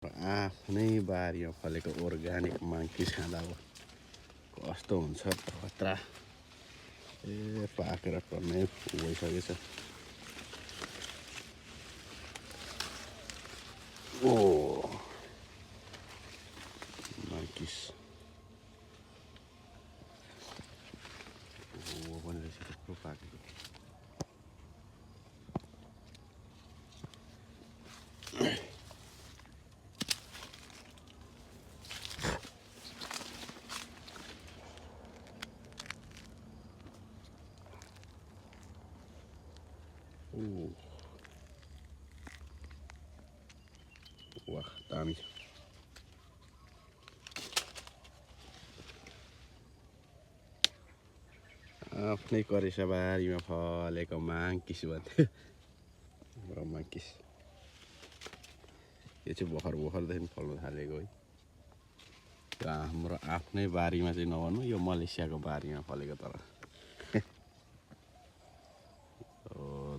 आफ्नै बारीमा फलेको अर्ग्यानिक माङ्किस खाँदा अब कस्तो हुन्छ खतरा। पाकेर टन्नै भइसकेछ। ओ माङ्किस पनि रहेछ थुप्रो पाकेको। वाह दामी छ। आफ्नै करेसा बारीमा फलेको माङ्किस भन्थ्यो। माङ्किस यो चाहिँ भर्खरदेखि फल्न थालेको है। हाम्रो आफ्नै बारीमा चाहिँ नभन्नु, यो मलेसियाको बारीमा फलेको तर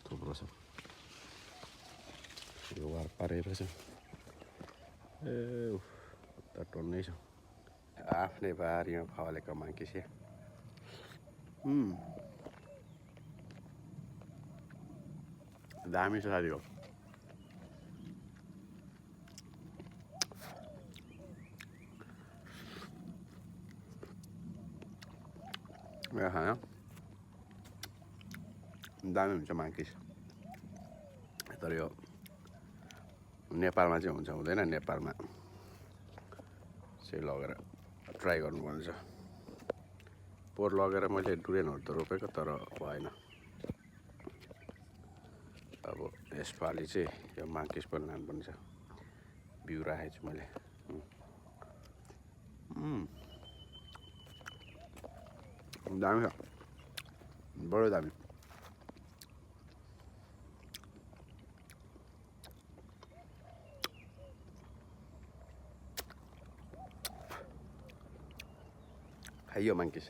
थुप्रो छ। यो वार पारेर छ। टन्नै छ। आफ्नै बारीमा फलेको माङ्किस। दामी छ साथीको। मेरो खाना दामी हुन्छ माङ्किस। तर यो नेपालमा चाहिँ हुन्छ हुँदैन। नेपालमा चाहिँ लगेर ट्राई गर्नुपर्ने छ। पोहोर लगेर मैले डुरेनहरू त रोपेको तर भएन। अब यसपालि चाहिँ यो माङ्किस पनि लानुपर्ने छ। बिउ राखेको छु मैले। दामी छ, बडो दामी। खाइयो माङ्किस।